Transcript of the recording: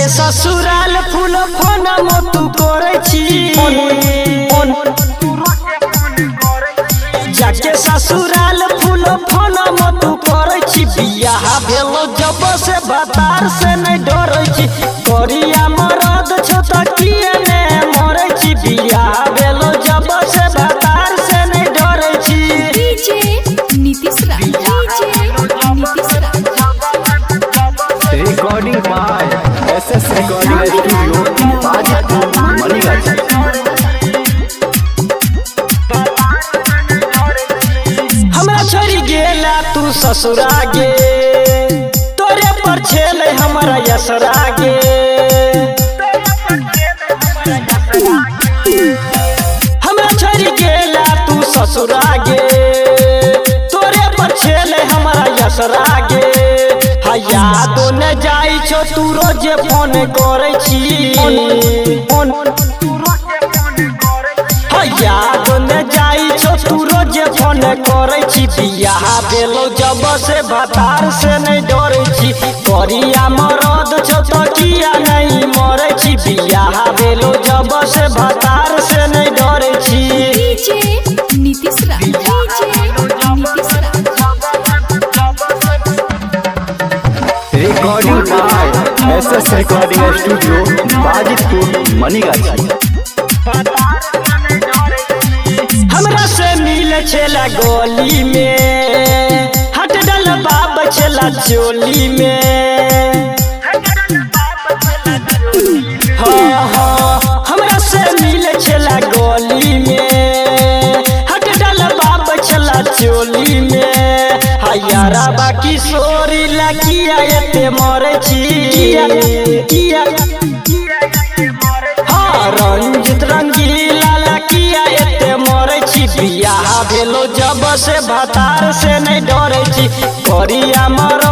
जाके ससुराल फूल फोन मो तू करै छी। जाके ससुराल फूल फोन मो तू करै छी। बियाह भेलो जब से भतार से नहीं डरै छी। करिया मरद छौ त किए ने मरै छी। बियाह भेलो जब से भतार से नहीं डरै छी। DJ Nitish Raj, DJ Nitish Raj. Recording by S S recording studio, Bajitpur, Manigachhi. हमरा छोड़ी गेला तू ससुरा गे, तोरे पर छेले हमरा यसरा गे। हमरा छोड़ी गेला तू ससुरा गे, तोरे पर छेले हमरा यसरा गे। हया दोने जाई छो तू रोजे फोन करै छी। हया दोने जाई छो तू रोजे फोन करै छी। बियाह भेलो जब से भतार से नहीं डरै छी। करिया मरद छौ त किया नहीं मरै छी। बियाह भेलो जब से भतार से नहीं डरै छी। DJ Nitish Raj, DJ Nitish Raj. Recording by S S recording studio, Bajitpur, Manigachhi. हमरा से मिल छेला गली में, हट डल बाब छेला चोली में। हाँ हाँ, हमरा से मिल छेला गली में, हट डल बाब छेला चोली में। हयारा बाकी सोरी ला किया एते मरै छी। किया हाँ रंजित रंगीला ला किया एते मरै छी। बियाह भेलो जब से भतार से नहीं डरै छी। करिया मर